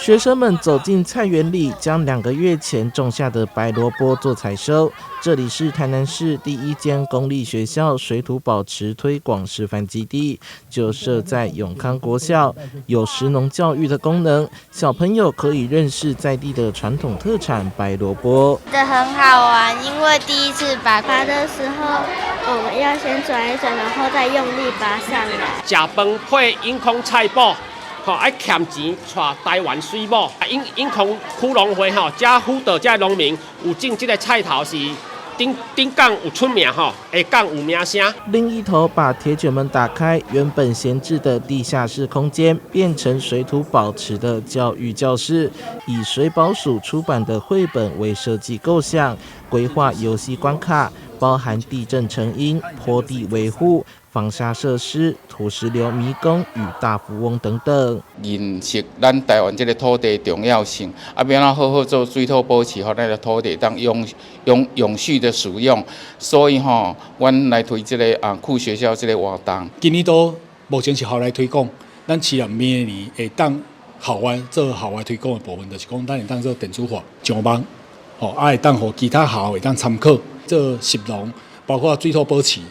學生們走進菜園裡，將2個月前種下的白蘿蔔做採收。這裡是台南市第一間公立學校水土保持推廣示範基地，就設在永康國小，有食農教育的功能，小朋友可以認識在地的傳統特產白蘿蔔。這很好玩，因為第一次拔拔的時候，我們要先轉一轉，然後再用力拔上來。食飯配永康菜脯。吼，愛儉錢娶台灣水某，永永康區農會吼，遮輔導遮農民有種這个菜頭是頂頂港有出名吼，下港有名聲。另一頭把鐵捲門打開，原本閒置的地下室空間變成水土保持的教育教室，以水保署出版的繪本為設計構想，規劃遊戲關卡，包含地震成因、坡地維護、防沙設施、土石流迷宮與大富翁等等。認識咱台灣這个土地重要性，啊，欲按怎好好做水土保持，予咱个土地當永永永續的使用。所以吼，阮來推這个啊酷學校這个活動。今年度目前是校內推廣，咱期望明年會當校外做校外推廣的部分，就是講咱會當做電子化上網，吼，啊會當予其他校會當參考做食農，包括水土保持。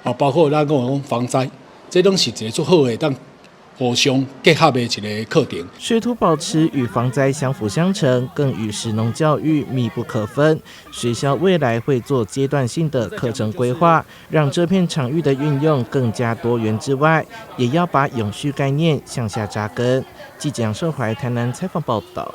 啊，包括咱講講防災，這攏是一个足好的當互相結合的一个課程。水土保持與防災相輔相成，更與食農教育密不可分。學校未來會做階段性的課程規劃，讓這片場域的運用更加多元之外，也要把永續概念向下扎根。記者楊勝懷台南採訪報道。